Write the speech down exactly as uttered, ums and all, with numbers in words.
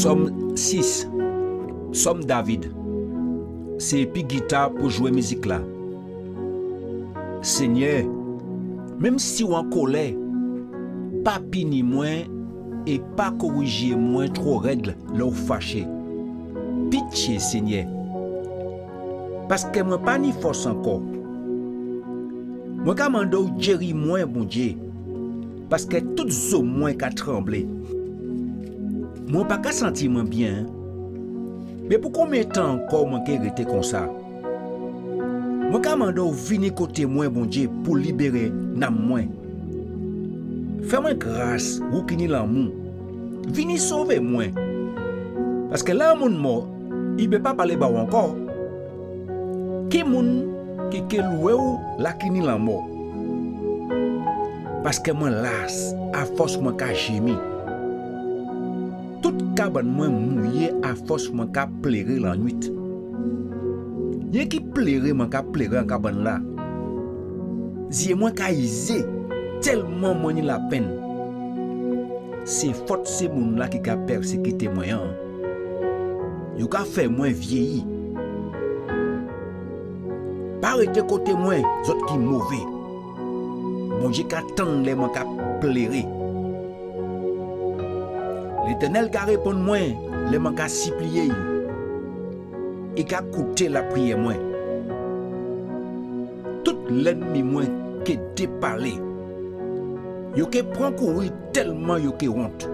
Sòm sis. Sòm David. Sé épi gita pou jwé mizik-la. Senyè, menm si ou an kolè, pa pini mwen é pa korijé mwen two rèd lè ou faché. Pityé, Senyè, paskè mwen pa ni fòs ankò. Mwen ka mandé'w djéri mwen, Bondyé, paskè tout zo mwen ka tranblé. Mwen pa ka santi mwen byen. Mé pou konbyen tan ankò mwen ké rété konsa? Mwen ka mandé'w vini koté mwen, Bondyé, pou libéré nanm mwen. Fè mwen gras, ou ki ni lanmou. Vini sové mwen. Paskè lè an moun mò, i pé pa palé ba'w ankò. Ki moun ki ké lwé'w la ki ni lanmò? Paskè mwen las, afòs mwen ka jémi. Tout kabann mwen mouyé afòs mwen ka pléré lannuit. Yenki pléré mwen ka pléré an kabann-la. Zyé mwen ka izé tèlman mwen ni lapenn. Sé fòt sé moun-la ki ka pèsékité mwen an. Yo ka fè mwen vyéyi. Pa rété koté mwen, zòt ki mové. Bondyé ka tann lè mwen ka pléré. Létènèl ka réponn mwen lè mwen ka sipliyé'y. I ka kouté lapriyè mwen. Tout lènmi mwen ké dépalé. Yo ké pran kouri tèlman yo ké wont.